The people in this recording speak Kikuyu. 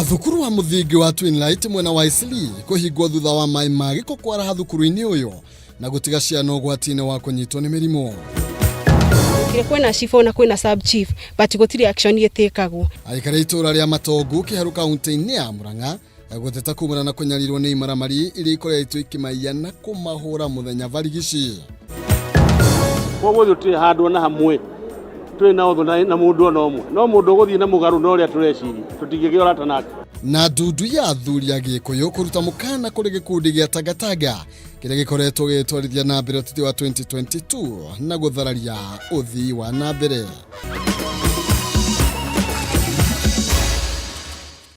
Thukuru wa mũthingi wa Twinlight mwena wa Eastleigh kũhingwo thutha wa maĩ ma gĩko kwaraha thukuru-inĩ ũyũ na gũtiga ciana ũgwati-inĩ wa kũnyitwo nĩ mĩrimũ. Kire kwĩna chief ona kwĩna sub chief, but gũtirĩ action ĩtĩkagwo. Aikari a itũũra rĩa Matongu Kĩharu kaunti-inĩ ya Murang'a gũteta kumana na kũnyarirwo nĩ imaramari iria ikoretwo ikĩmaiya na kũmahũra mũthenya barigici. Koguo tũtirĩ handũ ona hamwe twĩ na ũthũ na mũndũ ona ũmwe, no mũndũ ũgũthiĩ na mũgarũ na ũrĩa tũreciria tũtingĩgĩa ũrata nake. Na ndundu ya athuri a Gĩkũyũ kũruta mũkana kũrĩ gĩkundi gĩa Tangatanga kĩrĩa gĩkoretwo gĩgĩtwarithia na mbere ũteti wa 2022 na gũthararia ũthii wa na mbere.